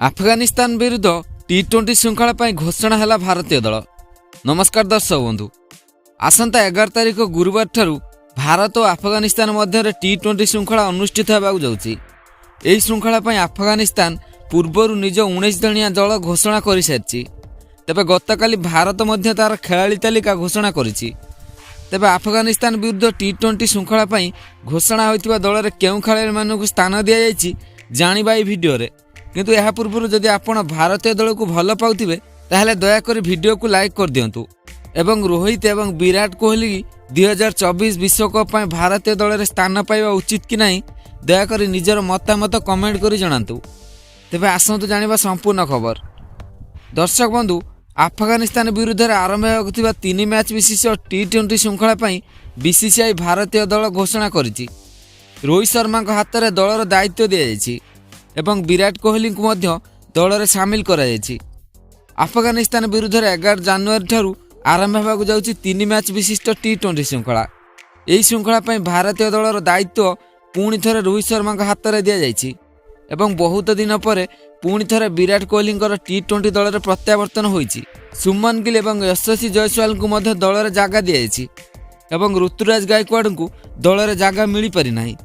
ଆଫଗାନିସ୍ତାନ ବିରୁଦ୍ଧ ଟି-20 ଶୃଙ୍ଖଳା ପାଇଁ ଘୋଷଣା ହେଲା ଭାରତୀୟ ଦଳ। ନମସ୍କାର ଦର୍ଶକ ବନ୍ଧୁ। ଆସନ୍ତା 11 ତାରିଖ ଗୁରୁବାରଠାରୁ ଭାରତ ଓ ଆଫଗାନିସ୍ତାନ ମଧ୍ୟରେ ଟି-20 ଶୃଙ୍ଖଳା ଅନୁଷ୍ଠିତ ହେବାକୁ ଯାଉଛି। ଏହି ଶୃଙ୍ଖଳା ପାଇଁ ଆଫଗାନିସ୍ତାନ ପୂର୍ବରୁ ନିଜ 19 ଜଣିଆ ଦଳ ଘୋଷଣା କରିସାରିଛି। ତେବେ ଗତକାଲି ଭାରତ ମଧ୍ୟ ତାର ଖେଳାଳି ତାଲିକା ଘୋଷଣା କରିଛି। ତେବେ ଆଫଗାନିସ୍ତାନ ବିରୁଦ୍ଧ ଟି-20 ଶୃଙ୍ଖଳା ପାଇଁ ଘୋଷଣା ହୋଇଥିବା ଦଳରେ କେଉଁ ଖେଳାଳିମାନଙ୍କୁ ସ୍ଥାନ ଦିଆଯାଇଛି, ଜାଣିବା ଏହି ଭିଡ଼ିଓରେ। କିନ୍ତୁ ଏହା ପୂର୍ବରୁ ଯଦି ଆପଣ ଭାରତୀୟ ଦଳକୁ ଭଲ ପାଉଥିବେ, ତାହେଲେ ଦୟାକରି ଭିଡ଼ିଓକୁ ଲାଇକ୍ କରିଦିଅନ୍ତୁ ଏବଂ ରୋହିତ ଏବଂ ବିରାଟ କୋହଲି 2024 ବିଶ୍ୱକପ୍ ପାଇଁ ଭାରତୀୟ ଦଳରେ ସ୍ଥାନ ପାଇବା ଉଚିତ କି ନାହିଁ, ଦୟାକରି ନିଜର ମତାମତ କମେଣ୍ଟ କରି ଜଣାନ୍ତୁ। ତେବେ ଆସନ୍ତୁ ଜାଣିବା ସମ୍ପୂର୍ଣ୍ଣ ଖବର। ଦର୍ଶକ ବନ୍ଧୁ, ଆଫଗାନିସ୍ତାନ ବିରୁଦ୍ଧରେ ଆରମ୍ଭ ହେବାକୁ ଥିବା ତିନି ମ୍ୟାଚ୍ ବିଶିଷ୍ଟ ଟି-20 ଶୃଙ୍ଖଳା ପାଇଁ ବିସିସିଆଇ ଭାରତୀୟ ଦଳ ଘୋଷଣା କରିଛି। ରୋହିତ ଶର୍ମାଙ୍କ ହାତରେ ଦଳର ଦାୟିତ୍ୱ ଦିଆଯାଇଛି ଏବଂ ବିରାଟ କୋହଲିଙ୍କୁ ମଧ୍ୟ ଦଳରେ ସାମିଲ କରାଯାଇଛି। ଆଫଗାନିସ୍ତାନ ବିରୁଦ୍ଧରେ 11 ଜାନୁଆରୀ ଠାରୁ ଆରମ୍ଭ ହେବାକୁ ଯାଉଛି ତିନି ମ୍ୟାଚ୍ ବିଶିଷ୍ଟ ଟି-20 ଶୃଙ୍ଖଳା। ଏହି ଶୃଙ୍ଖଳା ପାଇଁ ଭାରତୀୟ ଦଳର ଦାୟିତ୍ୱ ପୁଣି ଥରେ ରୋହିତ ଶର୍ମାଙ୍କ ହାତରେ ଦିଆଯାଇଛି ଏବଂ ବହୁତ ଦିନ ପରେ ପୁଣି ଥରେ ବିରାଟ କୋହଲିଙ୍କର ଟି-20 ଦଳରେ ପ୍ରତ୍ୟାବର୍ତ୍ତନ ହୋଇଛି। ଶୁଭମନ ଗିଲ୍ ଏବଂ ଯଶସ୍ୱୀ ଜୟସ୍ୱାଲଙ୍କୁ ମଧ୍ୟ ଦଳରେ ଜାଗା ଦିଆଯାଇଛି ଏବଂ ଋତୁରାଜ ଗାଇକୱାଡ଼ଙ୍କୁ ଦଳରେ ଜାଗା ମିଳିପାରିନାହିଁ।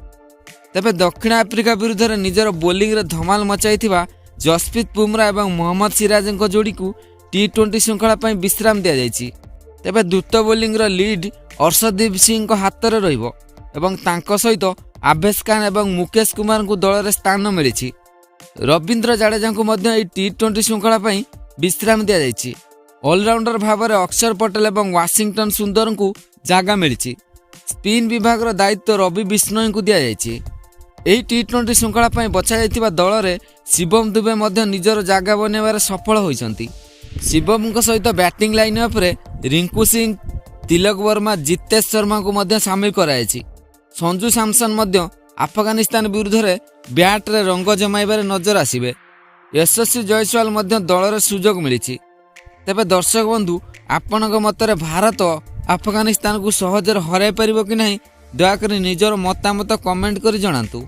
ତେବେ ଦକ୍ଷିଣ ଆଫ୍ରିକା ବିରୁଦ୍ଧରେ ନିଜର ବୋଲିଂରେ ଧମାଲ ମଚାଇଥିବା ଜସପ୍ରୀତ ବୁମରା ଏବଂ ମହମ୍ମଦ ସିରାଜଙ୍କ ଯୋଡ଼ିକୁ ଟି-20 ଶୃଙ୍ଖଳା ପାଇଁ ବିଶ୍ରାମ ଦିଆଯାଇଛି। ତେବେ ଦ୍ରୁତ ବୋଲିଂର ଲିଡ୍ ଅର୍ଶଦୀପ ସିଂଙ୍କ ହାତରେ ରହିବ ଏବଂ ତାଙ୍କ ସହିତ ଆଭେଶ ଖାନ ଏବଂ ମୁକେଶ କୁମାରଙ୍କୁ ଦଳରେ ସ୍ଥାନ ମିଳିଛି। ରବୀନ୍ଦ୍ର ଜାଡେଜାଙ୍କୁ ମଧ୍ୟ ଏହି ଟି-20 ଶୃଙ୍ଖଳା ପାଇଁ ବିଶ୍ରାମ ଦିଆଯାଇଛି। ଅଲରାଉଣ୍ଡର ଭାବରେ ଅକ୍ଷର ପଟେଲ ଏବଂ ୱାଶିଂଟନ ସୁନ୍ଦରଙ୍କୁ ଜାଗା ମିଳିଛି। ସ୍ପିନ୍ ବିଭାଗର ଦାୟିତ୍ୱ ରବି ବିଷ୍ଣୋଇଙ୍କୁ ଦିଆଯାଇଛି। ଏହି ଟି-20 ଶୃଙ୍ଖଳା ପାଇଁ ବଛାଯାଇଥିବା ଦଳରେ ଶିବମ ଦୁବେ ମଧ୍ୟ ନିଜର ଜାଗା ବନାଇବାରେ ସଫଳ ହୋଇଛନ୍ତି। ଶିବମଙ୍କ ସହିତ ବ୍ୟାଟିଂ ଲାଇନ୍ ଅପ୍ରେ ରିଙ୍କୁ ସିଂ, ତିଲକ ବର୍ମା, ଜିତେଶ ଶର୍ମାଙ୍କୁ ମଧ୍ୟ ସାମିଲ କରାଯାଇଛି। ସଞ୍ଜୁ ସାମସନ ମଧ୍ୟ ଆଫଗାନିସ୍ତାନ ବିରୁଦ୍ଧରେ ବ୍ୟାଟ୍ରେ ରଙ୍ଗ ଜମାଇବାରେ ନଜର ଆସିବେ। ଯଶସ୍ୱୀ ଜୟସ୍ୱାଲ ମଧ୍ୟ ଦଳରେ ସୁଯୋଗ ମିଳିଛି। ତେବେ ଦର୍ଶକ ବନ୍ଧୁ, ଆପଣଙ୍କ ମତରେ ଭାରତ ଆଫଗାନିସ୍ତାନକୁ ସହଜରେ ହରାଇ ପାରିବ କି ନାହିଁ, ଦୟାକରି ନିଜର ମତାମତ କମେଣ୍ଟ କରି ଜଣାନ୍ତୁ।